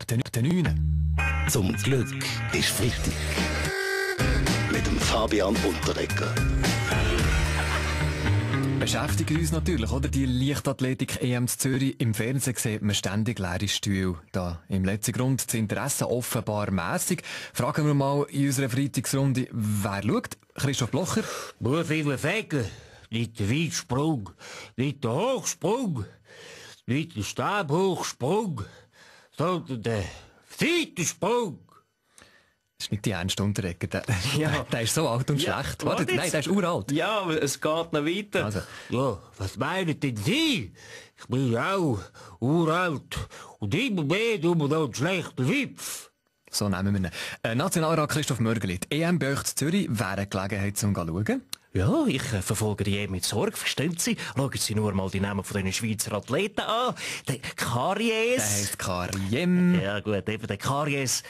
den 9. Zum Glück ist Freitag. Mit dem Fabian Unterreger. Beschäftigen uns natürlich, oder? Die Leichtathletik-EM zu Zürich. Im Fernsehen sieht man ständig leere Stühle. Da im letzten Grund das Interesse offenbar mässig. Fragen wir mal in unserer Freitagsrunde, wer schaut? Christoph Blocher? Nur viele Fegen. Nicht der Weitsprung, nicht der Hochsprung, nicht der Stabhochsprung, sondern der Seitensprung. Das ist nicht die ernste Unterreger. Der ist so alt und schlecht. Warte, nein, der ist uralt. Ja, aber es geht noch weiter. Also, Ja, was meinen denn Sie? Ich bin ja auch uralt und immer mehr tun wir noch einen schlechten Wipf. so nehmen wir ihn. Nationalrat Christoph Mörgeli. Die EM bei euch in Zürich wäre eine Gelegenheit, um zu schauen. Ja, ich verfolge die mit Sorge, verstehen Sie? Schauen Sie nur mal die Namen von diesen Schweizer Athleten an. Der Karies. Der heisst Kariem. Ja gut, eben der Karies,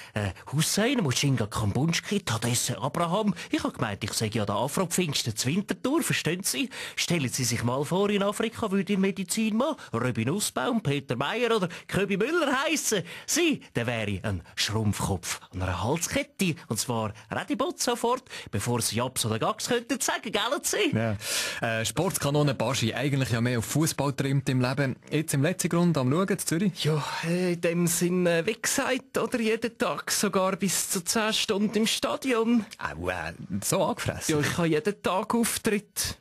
Hussein, Mushinga Kambunski, Tadesse Abraham. Ich habe gemeint, ich sage ja der Afro-Pfingsten zur Winterthur, verstehen Sie? Stellen Sie sich mal vor, in Afrika würde in Medizin mal Röbi Nussbaum, Peter Meyer oder Köbi Müller heissen. Sie, der wäre ein Schrumpfkopf an einer Halskette. Und zwar redibot sofort, bevor Sie Japs oder Gags könnten sagen, gell Sie? Ja. Sportskanone Baschi, eigentlich ja mehr auf Fußball trimmt im Leben. Jetzt im letzten Grund am Schauen in Zürich. Ja, in dem Sinn, wie gesagt, oder jeden Tag, sogar bis zu 10 Stunden im Stadion. So angefressen. Ja, ich habe jeden Tag Auftritt.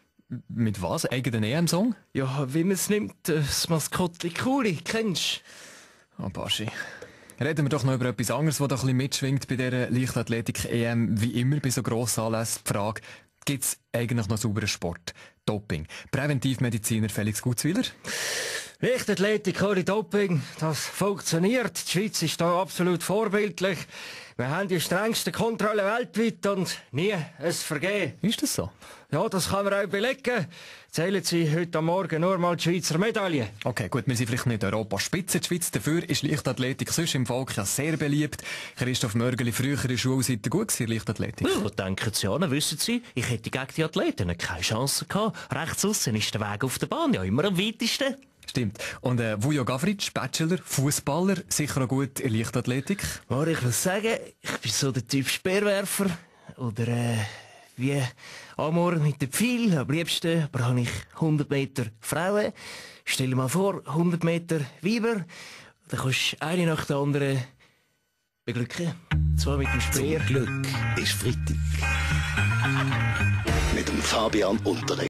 Mit was? Eigenen EM-Song? Ja, wie man es nimmt, das Maskottli Kuli, kennst Oh, Baschi. Reden wir doch noch über etwas anderes, was da ein bisschen mitschwingt bei dieser Leichtathletik-EM. Wie immer bei so grossen Anlässen die Frage, gibt es eigentlich noch sauberen Sport? Doping. Präventivmediziner Felix Gutzwiller. Leichtathletik ohne Doping, das funktioniert. Die Schweiz ist da absolut vorbildlich. Wir haben die strengsten Kontrollen weltweit und nie ein Vergehen. Ist das so? Ja, das kann man auch belegen. Zählen Sie heute am Morgen nur mal die Schweizer Medaille. Okay, gut, wir sind vielleicht nicht Europas Spitze, die Schweiz. Dafür ist Leichtathletik sonst im Volk ja sehr beliebt. Christoph Mörgeli, früher in der Schulseite gut gewesen, Leichtathletik. Ja, denken Sie an, wissen Sie, ich hätte gegen die Athleten keine Chance gehabt. Rechts aussen ist der Weg auf der Bahn ja immer am weitesten. Stimmt. Und Vujo Gavric, Bachelor, Fußballer, sicher auch gut in Leichtathletik. Aber ich muss sagen, ich bin so der Typ Speerwerfer. Oder wie Amor mit dem Pfeil. Am liebsten brauche ich 100 Meter Frauen. Stell dir mal vor, 100 Meter Weiber. Dann kannst du eine nach der anderen beglücken. Zwar mit dem Speer. Zum Glück ist Freitag. Mit dem Fabian Unterreger.